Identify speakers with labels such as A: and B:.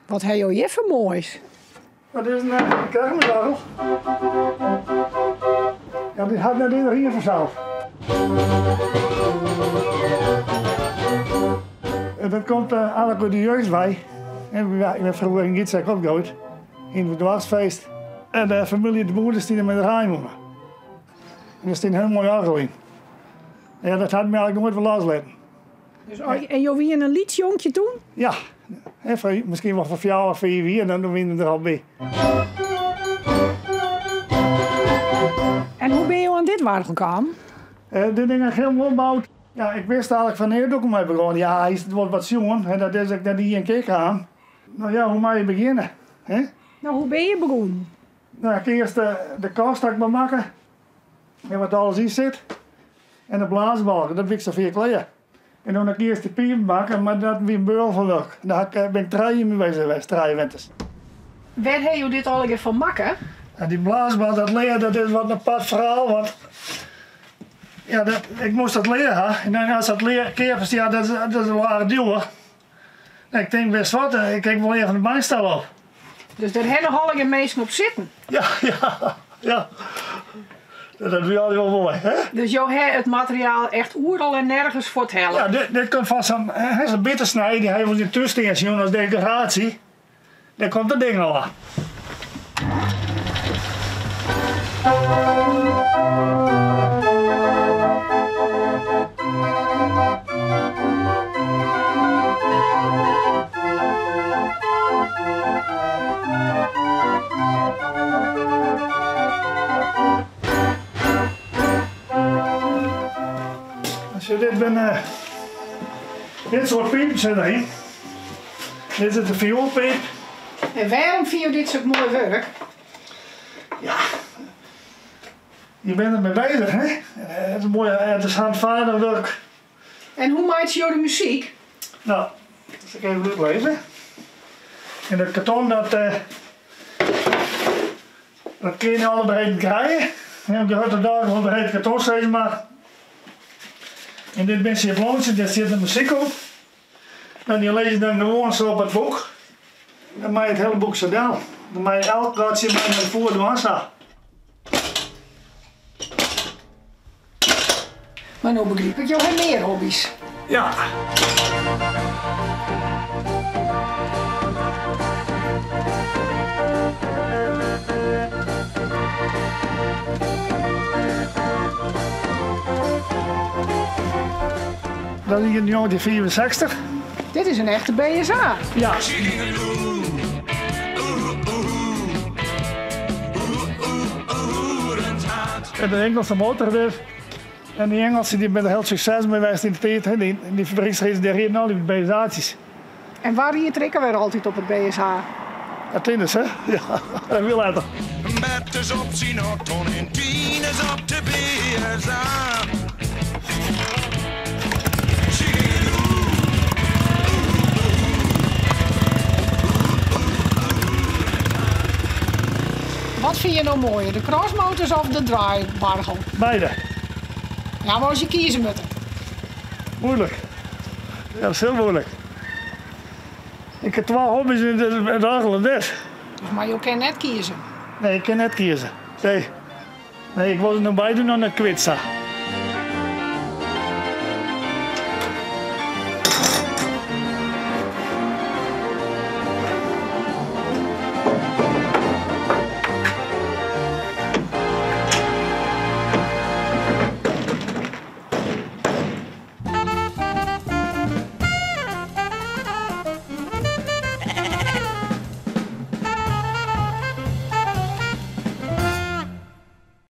A: Wat ha jo hjir foar moais?
B: Dat is in kermisoargel. Ja, dit hat net iedereen fansels. En dat komt eigenlijk uit de jeugd bij. En ik ben vroeger in Gietsek opgroeid, in het doarpsfeest. En de familie De Boer stiene met de draaimûne. En der stiet in hiel moai oargel yn. Ja, dat hat my eigenlijk noait wer loslitten.
A: Dus, en jo wiene in lyts jonkje toen?
B: Ja, miskien wol fan 4 of 5 jier, dan wiene we der al by.
A: En hoe binne jo oan dit oargel kaam?
B: Dit ding ha ik hielendal opboud. Ja, ik wist eigenlijk fan neat doe ik mei begûn. Ja, hy is wol wat sjoen en dat is ek net ien kear kaam. No ja, hoe mei je begjinne? Hè?
A: No, hoe binne je begûn?
B: No, ik earst de kast ha ik mar makke. En wat alles yn sit. En de blaasbalk, dat wie ik safier klear. En dan ha ik earst de pipen makke, mar dat wie in beul fan wurk. Dêr bin ik 3 jier mei bezich west, 3 winters.
A: Wêr ha jo dit allegear foar makke?
B: Ja, dy blaasbalk, dat lear, dat is wat in apart ferhaal, want ja, dat, ik moast dat lear ha. En dan as dat lear keapest, ja, dat is wol aardich djoer. En ik tink, witst wat, ik kin wol even de bankstel op.
A: Dus dêr ha noch allegear minsken op sitten?
B: Ja, ja, ja. Dat wie altyd wol moai, hè?
A: Dus jo ha it materiaal echt oeral en nergens fuorthelle?
B: Ja, dit komt fan sa'n, hè, sa'n bittersnij, dy ha je wolris yn 'e tún stean sjoen as dekoraasje. Dêr komt it ding ôf. Sjoch, dit binne dit soart pipen sit deryn. Dit is de fioelpiip.
A: En wêrom fine jo dit sok moai wurk?
B: Ja, je binne der mei bezich, hè? It is moai, it is handvaardig wurk.
A: En hoe meitsje jo de muzyk?
B: No, dat sil ik even útlizze. En dat karton dat, dat kin je alle breden krije. En op de grutte dag wol breed karton sis mar. En dit binne sjabloontjes, dêr sit de muzyk op. En dy lizze dan gewoan sa op it boek. Dan mei it hiele boek sa del. Dan mei elk gatsje mei nei foar dwaan sa.
A: Mar no begryp ik, jo ha mear hobbys.
B: Ja. Dat wie yn 1965.
A: Dit is in echte BSA.
B: Ja. En de Engelse motor weer. En die Engelsen die binne der hiel sukses mei west yn de tiid. Hè. Die, die fabryksrieders die rieden al die BSA'tjes.
A: En wa ried der ek alwer altyd op it BSA?
B: Ja, Tinus, hè? Ja, dat wie letter.
C: Bertus op syn Octon en Tinus op de BSA.
A: Wat fine je no moaier, de crossmotors of de draaiwoargel?
B: Beide.
A: Ja, mar as je kieze moatte.
B: Moeilik. Ja, dat is hiel moeilik. Ik ha twa hobby's en it oargel en dit.
A: Dus mar jo kinne net kieze?
B: Nee, ik kin net kieze. Nee. Nee, ik wol se no beide noch net kwyt sa.